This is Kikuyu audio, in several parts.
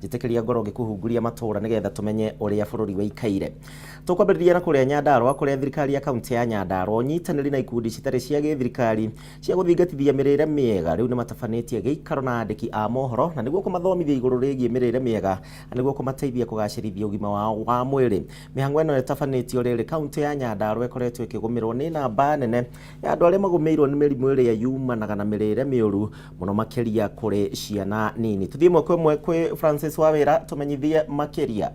Njĩtĩkĩria ngorwo ngĩkũhunguria matũra nĩgetha tũmenye ũrĩa bũrũri wĩikaire. Tũkwambĩrĩria na kũrĩa Nyandarua, kũrĩa thirikari ya kaunti ya Nyandarua ũnyitanĩri na ikundi citarĩ cia gĩthirikari cia gũthingatithia mĩrĩre mĩega rĩu nĩmatabanĩtie gĩikaro na andĩki a mohoro na nĩguo kũmathomithia igũrũ rĩgiĩ mĩrĩre mĩega na nĩguo kũmateithia kũgacĩrithia ũgima wao wa mwĩrĩ. Mĩhang'o ĩno ĩtabanĩtio rĩrĩ kaunti ya Nyandarua ĩkoretwo ĩkĩgũmĩrwo nĩ namba nene ya andũ arĩa magũmĩirwo nĩ mĩrimũ ĩrĩa yumanaga na mĩrĩre mĩũru mũno makĩria kũrĩ ciana nini. Tũthiĩ ĩmwe kwa ĩmwe kwĩ Francis Wawĩra tũmenyithie makĩria.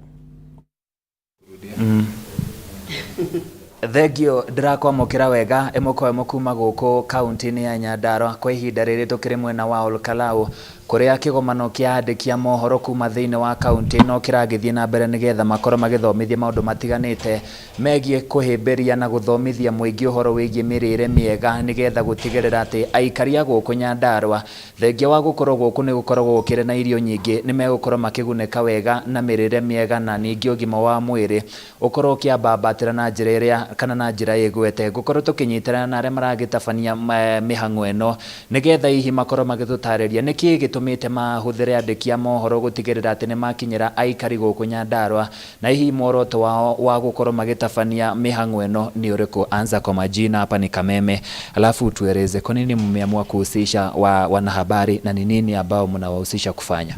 Thengio, ndĩrakwamũkĩra wega ĩmwe kwa ĩmwe kuma gũkũ kaunti-inĩ ya Nyandarua. Kwa ihinda rĩrĩ tũkĩrĩ mwena wa Olkalau, kũrĩa kĩgomano kĩa andĩki a mohoro kuma thĩinĩ wa kaunti ĩno kĩragĩthiĩ na mbere nĩgetha makorwo magĩthomithia maũndũ matiganĩte megiĩ kũhĩmbĩria na gũthomithia mũingĩ ũhoro wĩgiĩ mĩrĩre mĩega, nĩgetha gũtigĩrĩra atĩ aikari a gũkũ Nyandarua, thengia wa gũkorwo gũkũ nĩ gũkoragwo gũkĩrĩ na irio nyingĩ, nĩ megũkorwo makĩgunĩka wega na mĩrĩre mĩega, na ningĩ ũgima wa mwĩrĩ ũkorwo ũkĩambambatĩra na njĩra ĩrĩa kana na njĩra ĩgwete. Ngũkorwo tũkĩnyitana na arĩa maragĩtabania mĩhang'o ĩno nĩgetha hihi makorwo magĩtũtarĩria nĩkĩĩ gĩtũmĩte mahũthĩre andĩki a mohoro gũtigĩrĩra atĩ nĩ makinyĩra aikari gũkũ Nyandarua, na hihi muoroto wao wa gũkorwo magĩtabania mĩhang'o ĩno nĩ ũrĩkũ. Anza kwa majina, hapa ni Kameme, alafu tueleze kwa nini mmeamua kuhusisha wanahabari na ni nini ambao mnawahusisha kufanya.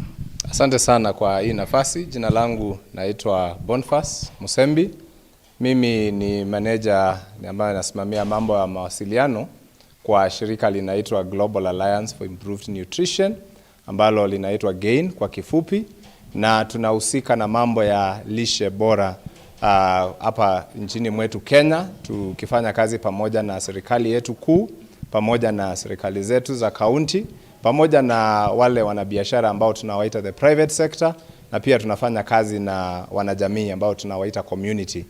Asante sana kwa hii nafasi. Jina langu naitwa Boniface Musembi. Mimi ni manager ambaye nasimamia mambo ya mawasiliano kwa shirika linaitwa Global Alliance for Improved Nutrition, ambalo linaitwa GAIN kwa kifupi, na tunahusika na mambo ya lishe bora hapa nchini mwetu Kenya, tukifanya kazi pamoja na serikali yetu kuu, pamoja na serikali zetu za kaunti, pamoja na wale wanabiashara ambao tunawaita the private sector, na pia tunafanya kazi na wanajamii ambao tunawaita community.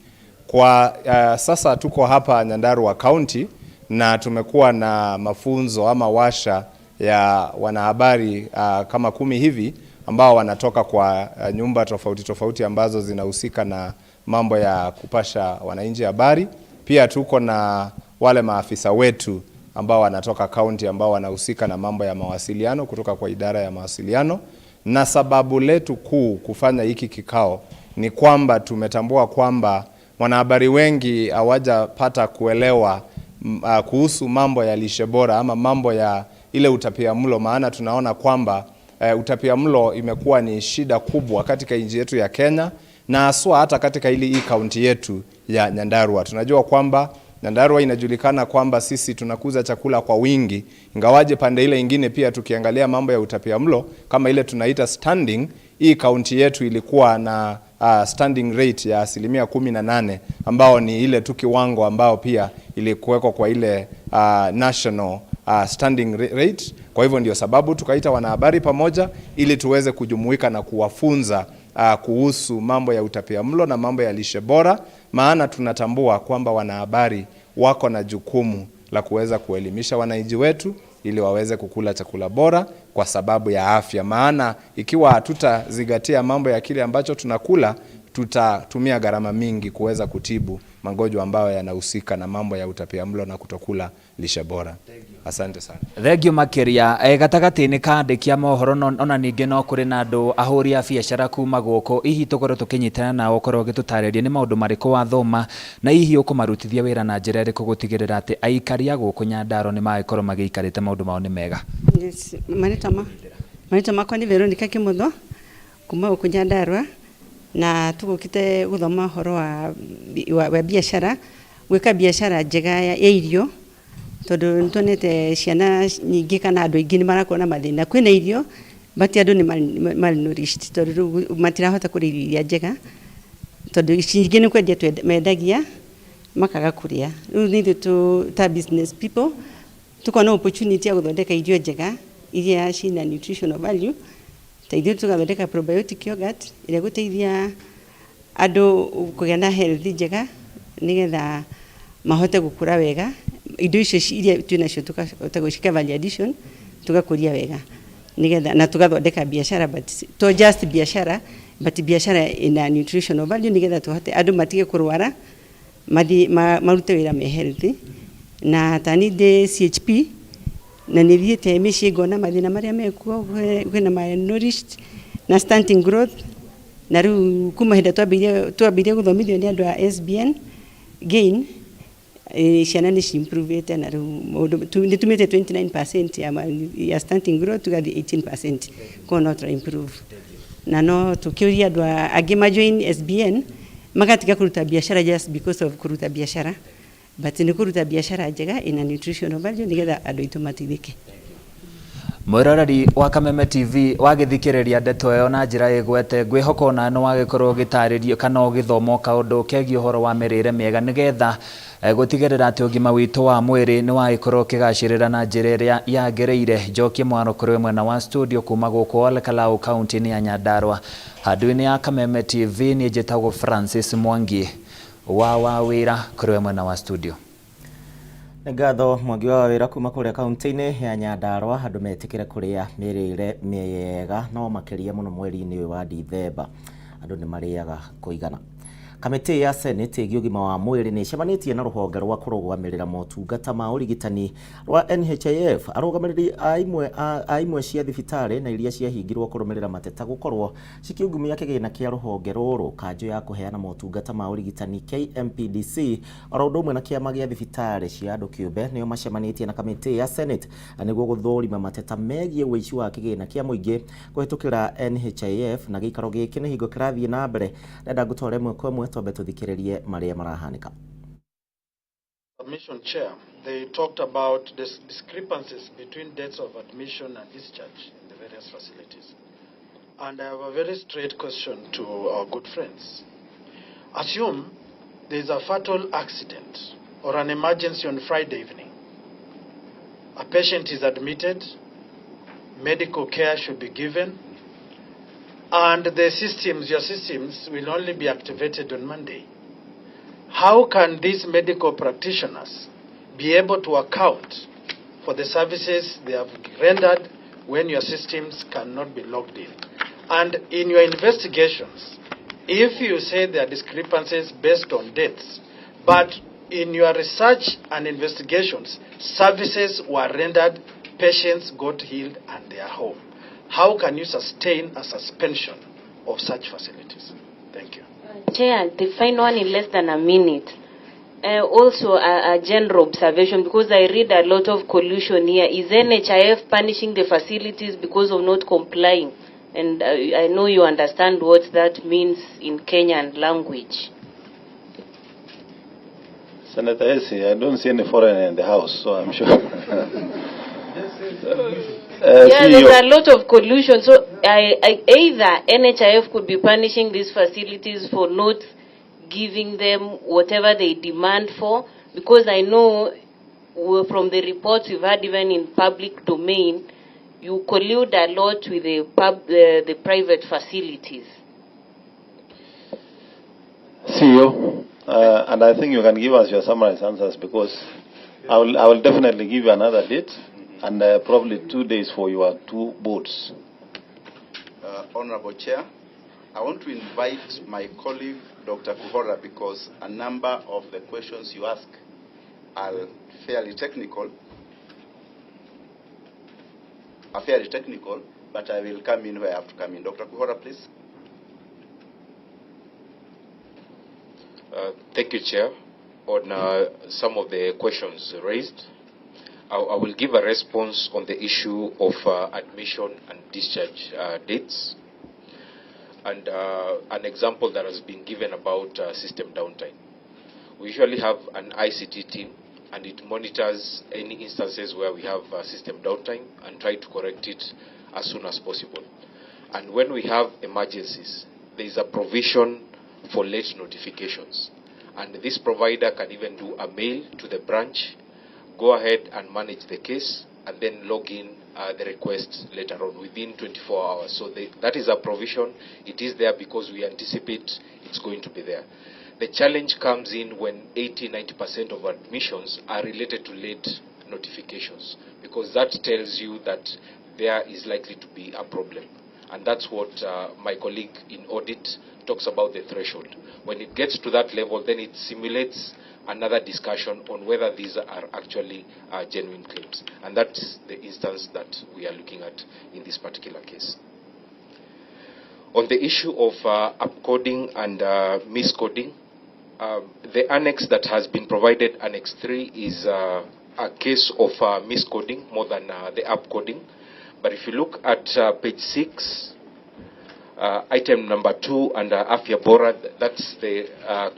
Kwa sasa tuko hapa Nyandarua County na tumekuwa na mafunzo ama washa ya wanahabari kama 10 hivi ambao wanatoka kwa nyumba tofauti tofauti ambazo zinahusika na mambo ya kupasha wananchi habari. Pia tuko na wale maafisa wetu ambao wanatoka county ambao wanahusika na mambo ya mawasiliano kutoka kwa idara ya mawasiliano. Na sababu letu kuu kufanya hiki kikao ni kwamba tumetambua kwamba wanahabari wengi hawajapata kuelewa kuhusu mambo ya lishe bora ama mambo ya ile utapiamlo, maana tunaona kwamba utapiamlo imekuwa ni shida kubwa katika nchi yetu ya Kenya na haswa hata katika ili hii kaunti yetu ya Nyandarua. Tunajua kwamba Nyandarua inajulikana kwamba sisi tunakuza chakula kwa wingi, ingawaje pande ile ingine pia tukiangalia mambo ya utapiamlo kama ile tunaita standing, hii kaunti yetu ilikuwa na standing rate ya 18%, ambao ni ile tu kiwango ambao pia ilikuwekwa kwa ile national standing rate. Kwa hivyo ndio sababu tukaita wanahabari pamoja ili tuweze kujumuika na kuwafunza kuhusu mambo ya utapiamlo na mambo ya lishe bora, maana tunatambua kwamba wanahabari wako na jukumu la kuweza kuelimisha wananchi wetu ili waweze kukula chakula bora kwa sababu ya afya. Maana ikiwa hatutazingatia mambo ya kile ambacho tunakula, tutatumia gharama mingi kuweza kutibu magonjwa ambayo yanahusika na mambo ya utapiamlo na kutokula lishe bora. Asante sana. Thengio makiria. Gatagatĩ-inĩ ka andĩki a mohoro ona ningĩ no kũrĩ na andũ ahũri a biacara kuma gũkũ, hihi tũkorwo tũkĩnyitana nao ũkorwo ũgĩtũtarĩria nĩ maũndũ marĩkũ wathoma na hihi ũkũmarutithia wĩra na njĩra ĩrĩkũ gũtigĩrĩra atĩ aikari a gũkũ Nyandarua nĩ magĩkorwo magĩikarĩte maũndũ mao nĩ mega. Yes, marĩtwa makwa nĩ Veronica Kimotho kuma gũkũ Nyandarua, na tũgũkĩte gũthoma ũhoro wa biacara, gwĩka biacara njega ya irio, tondũ nĩtuonete ciana nyingĩ kana andũ aingĩ nĩ marakorwo na mathĩna. Kwĩna irio but andũ nĩ malnourished, tondũ rĩu matirahota kũrĩa irio iria njega, tondũ ici nyingĩ nĩ kwendia mendagia makaga kũrĩa. Rĩu nĩ ithuĩ ta business people tukona opportunity ya gũthondeka irio njega iria cina nutritional value, ta ithuĩ tũgathondeka probiotic yogurt ĩrĩa ĩgũteithia andũ kũgĩa na health njega nĩgetha mahote gũkũra wega. Indo icio iria twĩnacio tũkahota gũcika value addition, tũgakũria wega nĩgetha na tũgathondeka biacara, but to just biacara, but biacara ina nutritional value, nĩgetha tũhote andũ matige kũrwara, mathiĩ marute wĩra me healthy. Na ta niĩ ndĩ CHP na nĩ thiĩte mĩciĩ ngona mathĩna marĩa mekuo, kwĩna malnourished. Na stunting growth na riu kuma hinda twambirie guthomithio ni andu a SBN gain, ciana nĩ cimprovete na rĩu nĩ tumĩte 29% ya stunting growth tugathiĩ 18%, koguo no tũra improve na no tũkĩũria andũ angĩ ma join SBN magatiga kũruta biacara just because of kũruta biacara, but nĩ kũruta biacara njega ina nutritional value nĩgetha andũ aitũ mateithĩke. Mwiroreri wa Kameme TV, wagĩthikĩrĩria ndeto ĩyo na njĩra ĩgwete, ngwĩhoka ona nĩ wagĩkorwo ũgĩtarĩrio kana ũgĩthoma kaũndũ kegiĩ ũhoro wa mĩrĩre mĩega nĩgetha gũtigĩrĩra atĩ ũgima witũ wa mwĩrĩ nĩ wagĩkorwo ũkĩgacĩrĩra na njĩra ĩrĩa yagĩrĩire. Njokie mwaro kũrĩ mwena wa studio kuma gũkũ Olkalau kaunti-inĩ ya Nyandarua, handũ-inĩ ya Kameme TV, niĩ njĩtagwo Francis Mwangi wa wĩra kũrĩ mwena wa studio. Nĩ ngatho Mwangi wa wĩra kuma kũrĩa kaunti-inĩ ya Nyandarua. Andũ metĩkĩre kũrĩa mĩrĩre mĩega, no makĩria mũno mweri-inĩ ũyũ wa Dithemba andũ nĩ marĩaga kũigana. Kamĩtĩ ya Senate ĩgiĩ ũgima wa mwĩrĩ nĩ ĩcemanĩtie na rũhonge rwa kũrũgamĩrĩra motungata ma ũrigitani rwa NHIF, arũgamĩrĩri a imwe cia thibitarĩ na iria ciahingirwo kũrũmĩrĩra mateta gũkorwo cikiungumia kĩgĩna kĩa rũhonge rũrũ, kanjũ ya kũheana motungata ma ũrigitani KMPDC, oro ũndũ ũmwe na kĩama gĩa thibitarĩ cia andũ kĩũmbe nĩo macemanĩtie na kamĩtĩ ya Senate nĩguo gũthũrima mateta megiĩ ũici wa kĩgĩna kĩa mũingĩ kũhĩtũkĩra NHIF, na gĩikaro gĩkĩ nĩ hingo kĩrathiĩ na mbere. Ndenda ngũtware ĩmwe kwa ĩmwe, twambe tũthikĩrĩrie marĩa marahanĩka. Admission chair, they talked about the discrepancies between dates of admission and discharge in the various facilities. And I have a very straight question to our good friends. Assume there is a fatal accident or an emergency on Friday evening. A patient is admitted, medical care should be given, and the systems, your systems, will only be activated on Monday. How can these medical practitioners be able to account for the services they have rendered when your systems cannot be logged in? And in your investigations, if you say there are discrepancies based on dates, but in your research and investigations, services were rendered, patients got healed and they are home, how can you sustain a suspension of such facilities? Thank you. Chair, the final one in less than a minute. Also, a general observation, because I read a lot of collusion here. Is NHIF punishing the facilities because of not complying? And I know you understand what that means in Kenyan language. Senator Essie, I don't see any foreigner in the house, so I'm sure. Yeah, CEO. There's a lot of collusion. So either NHIF could be punishing these facilities for not giving them whatever they demand for, because I know from the reports we've had even in public domain, you collude a lot with the private facilities. CEO, and I think you can give us your summarized answers because I will definitely give you another date and probably 2 days for your two boards. Honorable Chair, I want to invite my colleague, Dr. Kuhora, because a number of the questions you ask are fairly technical, but I will come in where I have to come in. Dr. Kuhora, please. Thank you, Chair. On some of the questions raised, I will give a response on the issue of admission and discharge dates and an example that has been given about system downtime. We usually have an ICT team and it monitors any instances where we have system downtime and try to correct it as soon as possible. And when we have emergencies, there is a provision for late notifications. And this provider can even do a mail to the branch, go ahead and manage the case, and then log in the request later on within 24 hours. So that is a provision. It is there because we anticipate it's going to be there. The challenge comes in when 80 90% of admissions are related to late notifications, because that tells you that there is likely to be a problem. And that's what my colleague in audit talks about, the threshold. When it gets to that level, then it simulates another discussion on whether these are actually genuine claims. And that's the instance that we are looking at in this particular case. On the issue of upcoding and miscoding, the annex that has been provided, Annex 3, is a case of miscoding more than the upcoding. But if you look at page 6, item number 2 under Afya Bora, that's the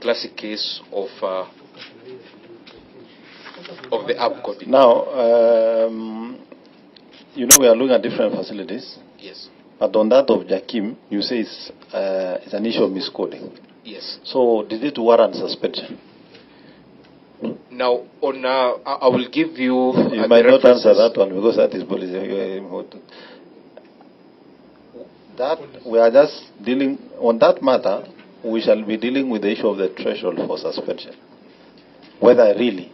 classic case of the upcoding. Now, you know we are looking at different facilities. Yes. But on that of Jakim, you say it's an issue of miscoding. Yes. So did it warrant suspension? Now, on I will give you. You might not answer that one because that is policy. That we are just dealing on that matter. We shall be dealing with the issue of the threshold for suspension. Whether really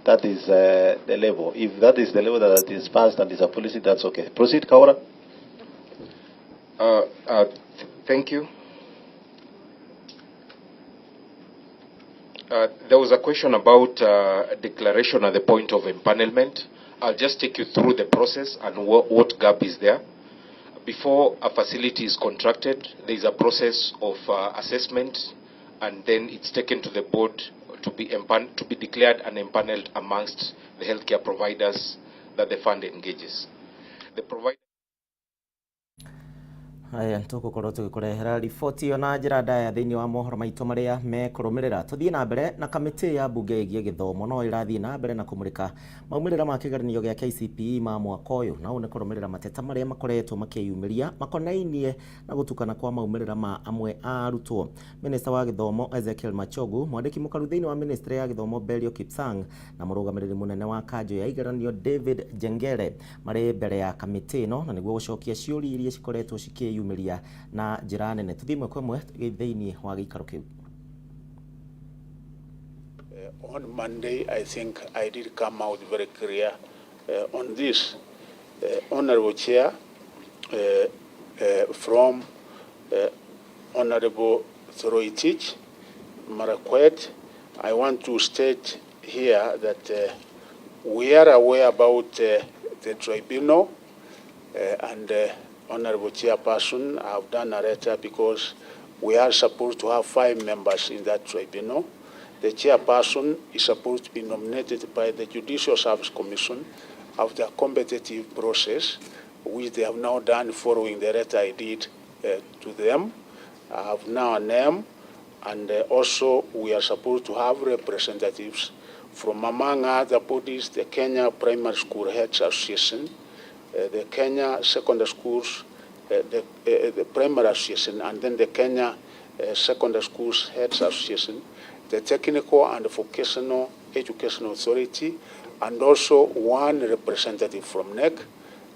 that is the level. If that is the level that is passed and is a policy, that's okay. Proceed, Kaura. Thank you. There was a question about declaration at the point of empanelment. I'll just take you through the process and what gap is there. Before a facility is contracted, there is a process of assessment, and then it's taken to the board to be declared and empaneled amongst the healthcare providers that the fund engages. The provider. Aya tugukorwo tugikurehera riboti iyo na njira ndaya thiini wa mohoro maitu maria mekurumirira. Tuthie na mbere na kamiti ya bunge igie githomo no irathie na mbere na kumurika maumirira ma kigeranio gia KCPE ma mwaka uyu, na ni kurumirira mateta maria makoretwo makiyumiria makonainie na gutukana kwa maumirira ma amwe a arutwo. Minista wa githomo Ezekiel Machogu, mwandiki mukaru thiini wa ministry ya githomo Belio Kipsang na murugamiriri munene wa kanjo ya igeranio David Jengere mari mbere ya kamiti ino, na niguo gucokia ciũria iria cikoretwo cikiyumiria na njĩra nene. Tuthiĩ ĩmwe kwa ĩmwe thĩinĩ wa gĩikaro kĩu. On Monday, I think I did come out very clear on this. Honorable Chair, from Honorable Toroitich Marakwet, I want to state here that we are aware about the tribunal and Honorable Chairperson, I have done a letter because we are supposed to have 5 members in that tribunal. The chairperson is supposed to be nominated by the Judicial Service Commission after a competitive process, which they have now done following the letter I did to them. I have now a name, and also we are supposed to have representatives from, among other bodies, the Kenya Primary School Heads Association, the Kenya Secondary Schools, the Primary Association, and then the Kenya Secondary Schools Heads Association, the Technical and Vocational Education Authority, and also one representative from NEC.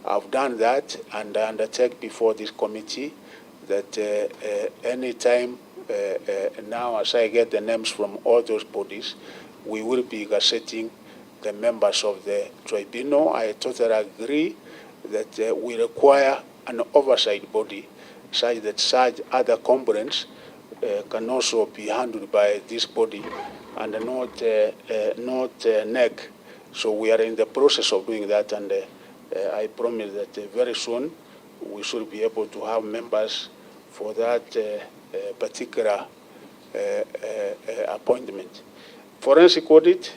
I've done that, and I undertake before this committee that any time now, as I get the names from all those bodies, we will be gazetting the members of the tribunal. I totally agree that we require an oversight body such that such other components can also be handled by this body and not NEC. So we are in the process of doing that, and I promise that very soon we should be able to have members for that particular appointment. Forensic audit,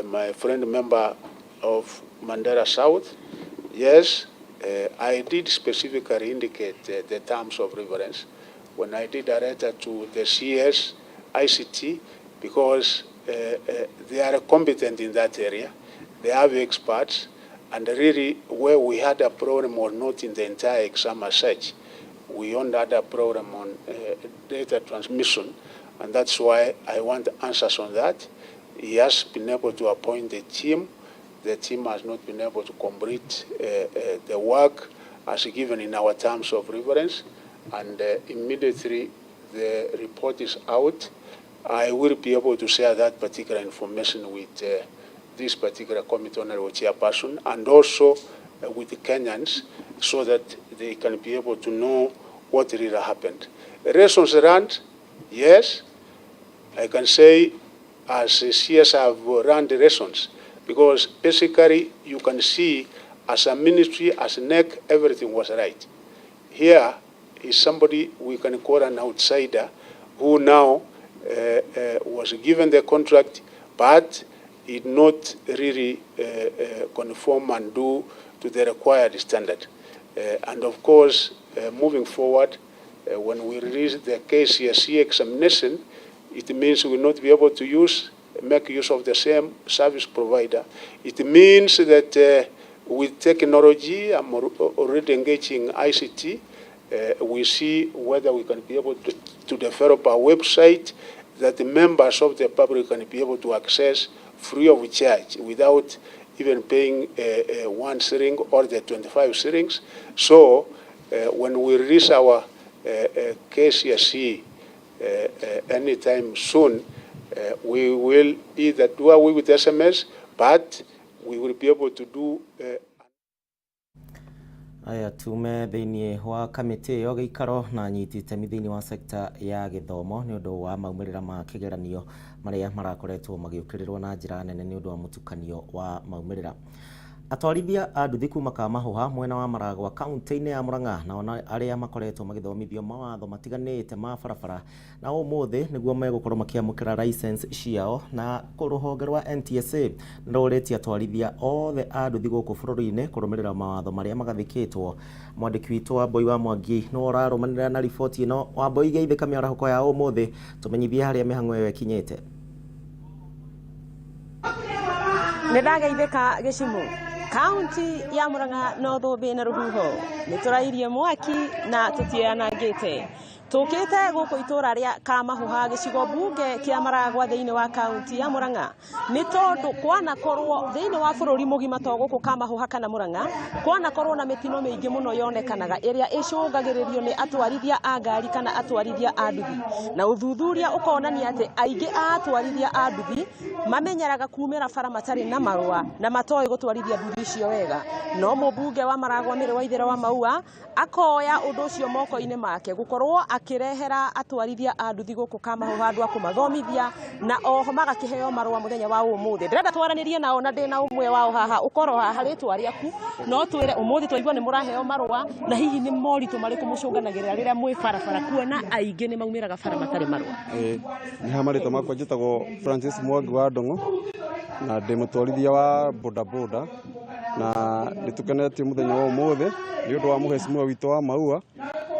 my friend member of Mandera South, yes, I did specifically indicate the terms of reference when I did a letter to the CS ICT, because they are competent in that area, they have experts, and really where we had a problem was not in the entire exam as such. We only had a problem on data transmission, and that's why I want answers on that. He has been able to appoint a team. The team has not been able to complete the work as given in our terms of reference, and immediately the report is out, I will be able to share that particular information with this particular committee honorable chairperson, and also with the Kenyans, so that they can be able to know what really happened. Lessons learned, yes, I can say as a CS have run the lessons, because basically you can see as a ministry, as a NEC, everything was right. Here, Is somebody we can call an outsider who now was given the contract, but did not really conform and do to the required standard. And of course, moving forward, when we release the KCSE examination, it means we will not be able to make use of the same service provider. It means that with technology, I'm already engaging ICT, we see whether we can be able to develop a website that the members of the public can be able to access free of charge without even paying 1 shilling or the 25 shillings. So when we release our KCSE anytime soon, we will either do away with SMS, but we will be able to do Aya, tume thĩinĩ wa kamĩtĩ ĩyo gĩikaro na anyiti itemi thĩinĩ wa sekta ya gĩthomo nĩ ũndũ wa maumĩrĩra ma kĩgeranio marĩa marakoretwo magĩũkĩrĩrwo na njĩra nene nĩ ũndũ wa mũtukanio wa maumĩrĩra. Atwarithia a nduthi kuma Kamahuha mwena wa Maragwa kaunti-inĩ ya Murang'a nao arĩa makoretwo magĩthomithio mawatho matiganĩte ma barabara na ũmũthĩ nĩguo megũkorwo makĩamũkĩra license ciao. Na rũhonge rwa NTSA nĩ rũrĩtie atwarithia othe a nduthi gũkũ bũrũri-inĩ kũrũmĩrĩra mawatho marĩa magathĩkĩtwo. Mwandĩki witũ Wambui wa Mwangi nĩwe ũrarũmanĩrĩra na riboti ĩno. Wambui, geithĩka mĩarahũko ya ũmũthĩ, tũmenyithie harĩa mĩhang'o ĩyo ĩkinyĩte. Nĩ ndageithĩka. Gĩcimu kaunti ya Murang'a no thũmbĩ na rũhuho nĩ tũrairie mwaki na tũtianangĩte. Tũkĩte gũkũ itũra rĩa Kamahuha, gĩcigo mbunge kĩa Maragwa, thĩinĩ wa kaunti ya Murang'a, nĩ tondũ kwanakorwo thĩinĩ wa bũrũri mũgima, to gũkũ Kamahuha kana Murang'a, kwanakorwo na mĩtino mĩingĩ mũno yonekanaga ĩrĩa ĩcũngagĩrĩrio nĩ atwarithia a ngari kana atwarithia a nduthi, na ũthuthuria ũkonania atĩ aingĩ a atwarithia a nduthi mamenyeraga kumĩra bara matarĩ na marũa na matoĩ gũtwarithia nduthi icio wega. No mũmbunge wa Maragwa, Mĩrĩ wa Ithĩra wa Maua, akoya ũndũ ũcio moko-inĩ make gũkorwo akĩrehera atwarithia a nduthi gũkũ Kamahuha andũ a kũmathomithia, na oho magakĩheo marũa mũthenya wa ũmũthĩ. Ndĩrenda twaranĩrie nao na ndĩna ũmwe wao haha. Ũkorwo haha rĩtwa rĩaku, no twĩre ũmũthĩ twaigua nĩ mũraheo marũa, na hihi nĩ moritũ marĩkũ mũcũnganagĩrĩra rĩrĩa mwĩ barabara, kuona aingĩ nĩ maumĩraga bara matarĩ marũa? Ĩĩ, nĩ ha marĩtwa makwa njĩtagwo Francis Mwangi wa Ndung'u na ndĩ mũtwarithia wa bodaboda, na nĩ tũkenetie mũthenya wa ũmũthĩ nĩ ũndũ wa mũhecimiwa witũ wa Maua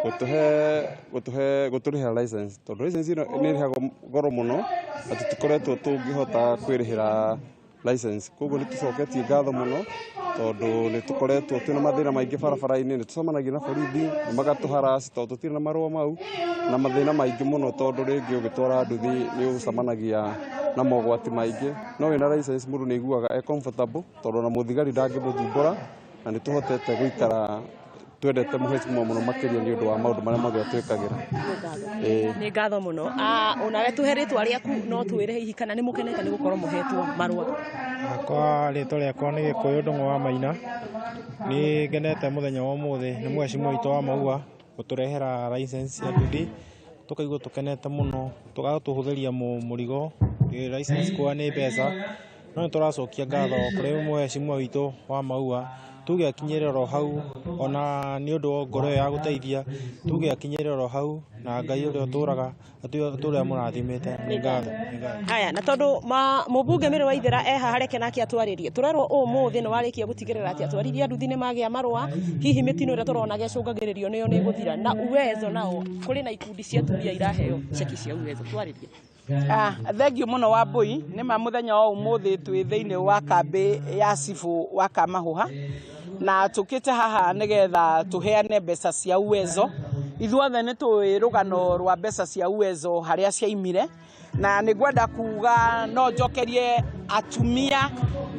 gũtũhe gũtũhe gũtũrĩhĩra license, tondũ license ĩno nĩ ĩrĩhagwo goro mũno na tũtikoretwo tũngĩhota kwĩrĩhĩra license. Koguo nĩ tũcoketie ngatho mũno, tondũ nĩ tũkoretwo twĩna mathĩna maingĩ barabara-inĩ, nĩ tũcemanagia na borithi nĩ magatũharaci tondũ tũtirĩ na marũa mau, na mathĩna maingĩ mũno, tondũ rĩngĩ ũgĩtwara nduthi nĩ ũcemanagia na mogwati maingĩ. No wĩna license mũndũ nĩ aiguaga e comfortable, tondũ ona mũthigari ndangĩmũthumbũra, na nĩ tũhotete gũikara twendete mũhecimiwa mũno makĩria nĩ ũndũ wa maũndũ marĩa mothe atwĩkagĩra. Ĩĩ. Nĩ ngatho mũno. Onawe tũhe rĩtwa rĩaku, no twĩre hihi kana nĩ mũkenete nĩ gũkorwo mũhetwo marũa? Hakwa rĩtwa rĩakwa nĩ Gĩkũyũ Ndung'u wa Maina. Nĩ ngenete mũthenya wa ũmũthĩ nĩ mũhecimiwa witũ wa Maua gũtũrehera license ya nduthi, tũkaigua tũkenete mũno, tũgatũhũthĩria mũrigo. License kuoya nĩ mbeca, no nĩ tũracokia ngatho kũrĩ mũhecimiwa witũ wa Maua, tuge akinyĩre oro hau, ona nĩ ũndũ wa ngoro ĩyo ya gũteithia, tuge akinyĩre oro hau, na Ngai ũrĩa ũtũraga atũre amũrathimĩte. Nĩ ngatho, nĩ ngatho. Haya, na tondũ mũmbunge Mĩrĩ wa Ithĩra e haha, reke nake atwarĩrie. Tũrerwo ũmũthĩ nĩ warĩkia gũtigĩrĩra atĩ atwarithia nduthi nĩ magĩa marũa, hihi mĩtino ĩrĩa tũronaga ĩcũngagĩrĩrio nĩyo nĩ ĩgũthira? Na Uwezo nao, kũrĩ na ikundi cia atumia iraheo ceki cia Uwezo, twarĩrie. Thengiũ mũno Wambui. Nĩ ma mũthenya wa ũmũthĩ twĩ thĩinĩ wa kambĩ ya cibũ wa Kamahuha, na tũkĩte haha nĩgetha tũheane mbeca cia Uwezo. Ithuothe nĩ tũĩ rũgano rwa mbeca cia Uwezo harĩa ciaimire, na nĩ ngwenda kuga no njokerie atumia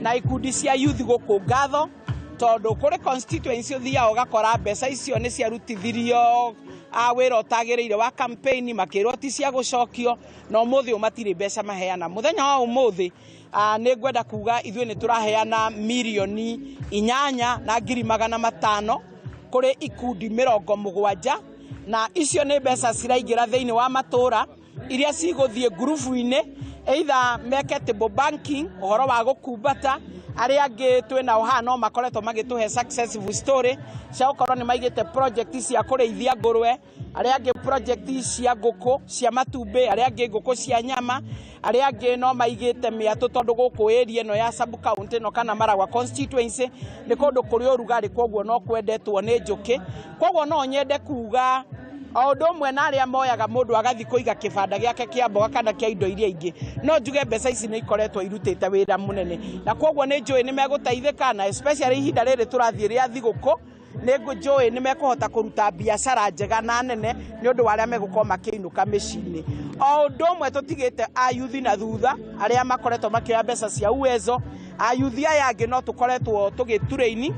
na ikundi cia youth gũkũ ngatho, tondũ kũrĩ constituency ũthiaga ũgakora mbeca icio nĩ ciarutithirio wĩra ũtagĩrĩire wa campaign, makĩrwo ti cia gũcokio, na ũmũthĩ ũyũ matirĩ mbeca maheana. Mũthenya wa ũmũthĩ nĩ ngwenda kuga ithuĩ nĩ tũraheana 8,500,000 kũrĩ ikundi 70, na icio nĩ mbeca ciraingĩra thĩinĩ wa matũra iria cigũthiĩ ngurubu-inĩ, either meke table banking, ũhoro wa gũkumbata, Arĩa angĩ twĩ nao haha no makoretwo magĩtũhe successful story cia gũkorwo nĩ maigĩte project cia kũrĩithia ngũrwe, arĩa angĩ project cia ngũkũ cia matumbĩ, arĩa angĩ ngũkũ cia nyama, arĩa angĩ no maigĩte mĩatũ, tondũ gũkũ area ĩno ya sub county ĩno kana Maragua constituency nĩ kũndũ kũrĩ ũrugarĩ, koguo no kwendetwo nĩ njũkĩ. Koguo no nyende kuga o ũndũ ũmwe na arĩa moyaga mũndũ agathiĩ kũiga kĩbanda gĩake kĩa mboga kana kĩa indo iria ingĩ, no njuge mbeca ici nĩ ikoretwo irutĩte wĩra mũnene, na koguo nĩ njũĩ nĩ megũteithĩka, na especially ihinda rĩrĩ tũrathiĩ rĩa thigũkũ, nĩ njũĩ nĩ mekũhota kũruta biacara njega na nene nĩ ũndũ wa arĩa megũkorwo makĩinũka mĩciĩ-inĩ. O ũndũ ũmwe tũtigĩte ayuthi na thutha arĩa makoretwo makĩoya mbeca cia Uwezo, ayuthi aya angĩ no tũkoretwo tũgĩturaini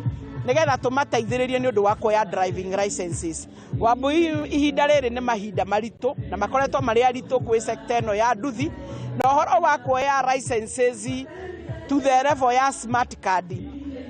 nĩgetha tũmateithĩrĩrie nĩ ũndũ wa kuoya driving licenses. Wambui, ihinda rĩrĩ nĩ mahinda maritũ na makoretwo marĩ aritũ kwĩ sector ĩno ya nduthi, na ũhoro wa kuoya licenses to the level ya smart card,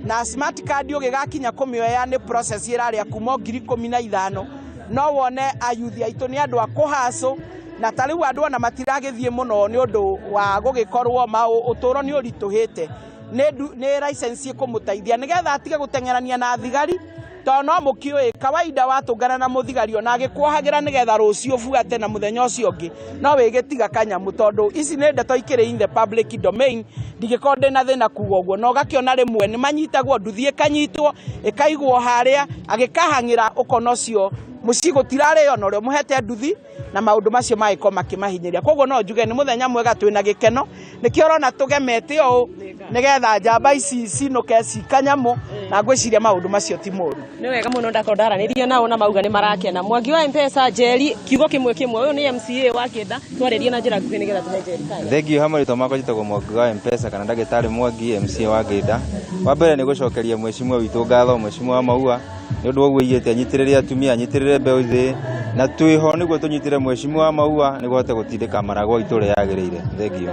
na smart card ũgĩgakinya kũmĩoya nĩ process ĩrarĩa kuma 15,000. No wone ayuthi aitũ nĩ andũ a kũhacũ, na ta rĩu andũ ona matiragĩthiĩ mũno nĩ ũndũ wa gũgĩkorwo ũtũũro nĩ ũritũhĩte. Nĩ license ĩkũmũteithia nĩgetha atige gũteng'erania na thigari, tondũ no mũkĩũĩ kawaida watũngana na mũthigari ona agĩkuohagĩra nĩgetha rũciũ ũbuate na mũthenya ũcio ũngĩ no wĩgĩtiga kanyamũ, tondũ ici nĩ ndeto ikĩrĩ in the public domain, ndingĩkorwo ndĩna thĩna kuga ũguo. Na ũgakĩona rĩmwe nĩ manyitagwo, nduthi ĩkanyitwo ĩkaigwo harĩa agĩkahang'ĩra, ũkona ũcio mũciĩ gũtirarĩo na ũrĩa ũmũhete nduthi, na maũndũ macio magĩkorwo makĩmahinyĩria. Koguo no njuge nĩ mũthenya mwega, twĩna gĩkeno, nĩkĩo ũrona tũgemete ũũ nĩgetha njamba ici cinũke cikanyamũ, na ngwĩciria maũndũ macio ti moru. Nĩ wega mũno, ndakorwo ndaranĩria nao na mauga nĩ marakena. Mwangi wa Mpesa Njeri, kiugo kĩmwe kĩmwe, ũyũ nĩ MCA wa Kĩnda, twarĩrie na njĩra nguhĩ nĩgetha tũhe Njeri kanya. Thank you. Hamwe rĩtwa makwa njĩtagwo Mwangi wa Mpesa kana ndagĩtarĩ Mwangi, MCA wa Ngĩnda. Wa mbere nĩ gũcokeria mheshimiwa witũ ngatho, mheshimiwa wa Maua, nĩ ũndũ wa ũguo aigĩte anyitĩrĩre atumia, anyitĩrĩre mbeũ njĩthĩ, na twĩho nĩguo tũnyitĩre mheshimiwa wa Maua nĩguo ahote gũtindĩka Maragwa itũ ũrĩa yagĩrĩire. Thank you.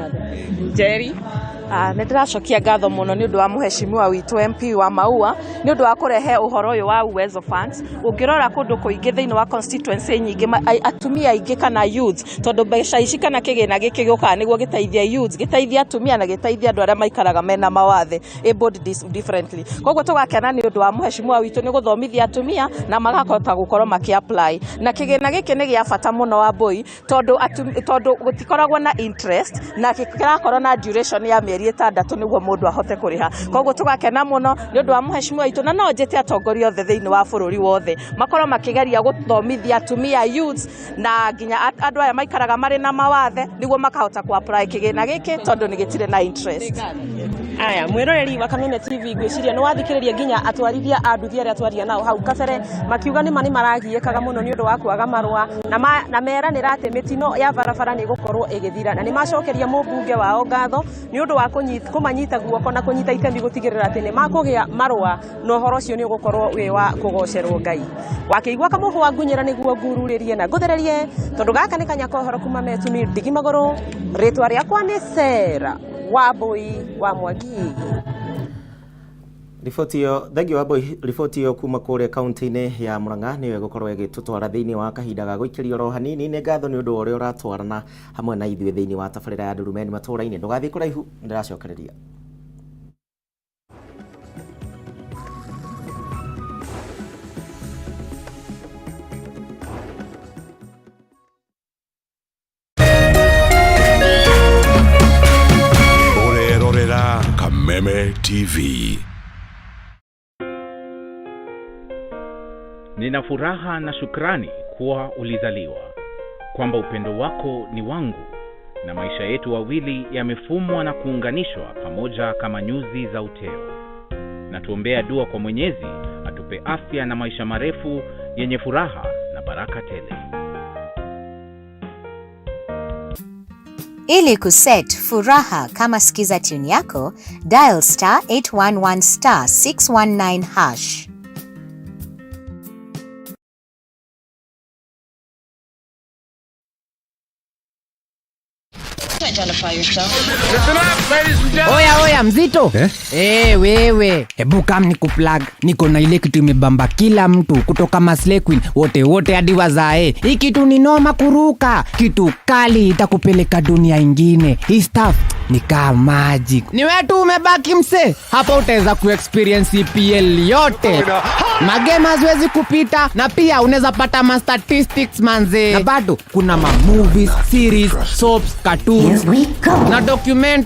Njeri. Nĩ ndĩracokia ngatho mũno nĩ ũndũ wa mũheshimiwa witũ MP wa Maua nĩ ũndũ wa kũrehe ũhoro ũyũ wa Uwezo Funds. Ũngĩrora kũndũ kũingĩ thĩinĩ wa constituency nyingĩ, atumia aingĩ kana youths, tondũ mbeca ici kana kĩgĩna gĩkĩ gĩũkaga nĩguo gĩteithie youths, gĩteithie atumia na gĩteithie andũ arĩa maikaraga mena mawathe abled differently. Koguo tũgakena nĩ ũndũ wa mũheshimiwa witũ nĩ gũthomithia atumia na makahota gũkorwo makĩ apply. Na kĩgĩna gĩkĩ nĩ gĩa bata mũno Wambui, tondũ gũtikoragwo na interest na kĩrakorwo na duration ya mĩeri 6 nĩguo mũndũ ahote kũrĩha. Koguo tũgakena mũno nĩ ũndũ wa mũheshimiwa witũ, na no njĩte atongoria othe thĩinĩ wa bũrũri wothe makorwo makĩgeria gũthomithia atumia, youths na nginya andũ aya maikaraga marĩ na mawathe nĩguo makahota kũ apply kĩgĩna gĩkĩ tondũ nĩ gĩtirĩ na interest. Aya, mwĩroreri wa Kameme TV, ngwĩciria nĩ wathikĩrĩria nginya atwarithia a nduthi arĩa twaria nao hau kabere makiuga nĩma nĩ maragiĩkaga mũno nĩ ũndũ wa kwaga marũa, na meranĩra atĩ mĩtino ya barabara nĩ ĩgũkorwo ĩgĩthira, na nĩ macokeria mũmbunge wao ngatho nĩ ũndũ wa kũmanyita guoko na kũnyita itemi gũtigĩrĩra atĩ nĩ makũgĩa marũa, na ũhoro ũcio nĩ ũgũkorwo wĩ wa kũgocerwo Ngai. Wakĩigua kamũhwa ngunyĩra nĩguo ngururĩrie na ngũthererie, tondũ gaka nĩ kanya ka ũhoro kuma Metumi ndigi magũrũ. Rĩtwa rĩakwa nĩ Sarah Wambui wa Mwangi. Riboti ĩyo, thengiũ Wambui, riboti ĩyo kuma kũrĩa kaunti-inĩ ya Murang'a nĩyo ĩgũkorwo ĩgĩtũtwara thĩinĩ wa kahinda ga gũikĩrio oro hanini. Nĩ ngatho nĩ ũndũ wa ũrĩa ũratwarana hamwe na ithuĩ thĩinĩ wa tabarĩra ya Ndurumeni matũũra-inĩ. Ndũgathiĩ kũraihu, ndĩracokereria. Ũrerorera Kameme TV. Nina furaha na shukrani kuwa ulizaliwa, kwamba upendo wako ni wangu na maisha yetu wawili yamefumwa na kuunganishwa pamoja kama nyuzi za uteo. Na tuombea dua kwa Mwenyezi atupe afya na maisha marefu yenye furaha na baraka tele. Ili kuset Furaha kama skiza tune yako, dial star 811 star 619 hash. Identify yourself. Oya oya mzito eh? Hey, wewe hebu kam ni kuplug, niko na ile kitu imebamba kila mtu kutoka Maslay Queen wote wote hadi wazae. Hii kitu ni noma kuruka, kitu kali itakupeleka dunia ingine. Hii stuff ni kaa magic. Ni wewe tu umebaki mse, hapa utaweza kuexperience EPL yote, magame haziwezi kupita, na pia unaweza pata ma statistics manze, na bado kuna ma movies, series, soaps, cartoons na document.